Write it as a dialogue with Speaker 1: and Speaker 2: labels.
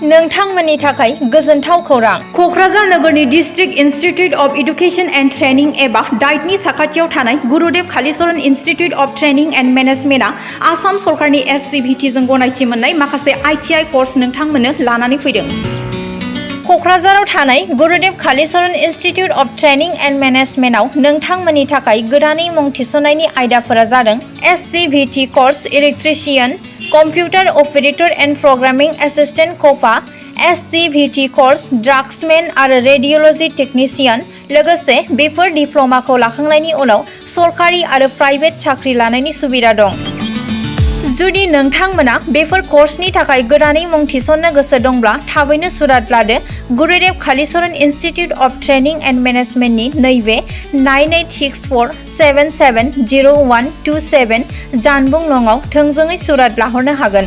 Speaker 1: नोंथांमोननि थाखाय गोजोनथाव खौरां। क'क्राझार नोगोरनि district institute of education and training एबा डाइटनि साखाथियाव थानाय Gurudev Kalicharan institute of training and मेनेजमेन्टआ आसाम सरकारनि SCVTजों गनायथि मोननाय माखासे ITI कर्स नोंथांमोननो लानानै फैदों। क'क्राझाराव थानाय Gurudev Kalicharan institute of training and मेनेजमेन्टआव नोंथांमोननि थाखाय गोदानै मुं थिसननायनि आयदाफोरा जादों SCVT course electrician, computer operator and programming assistant क'पा, SCVT कर्स ड्राग्समेन आरो रेडिय'ल'जी टेकनिशियान। लोगोसे बेफोर डिप्ल'माखौ लाखांनायनि उनाव सरकारि आरो प्राइभेट साख्रि लानायनि सुबिदा दं। जुदि नोंथांमोना बेफोर कर्सनि थाखाय गोदानै मुं थिसननो गोसो दंब्ला थाबैनो सुराद लादो। Gurudev Kalicharan institute of training and मेनेजमेन्टनि नैबे 9864770127 जानबुं नङाव थोंजोङै सुराद लाहरनो हागोन।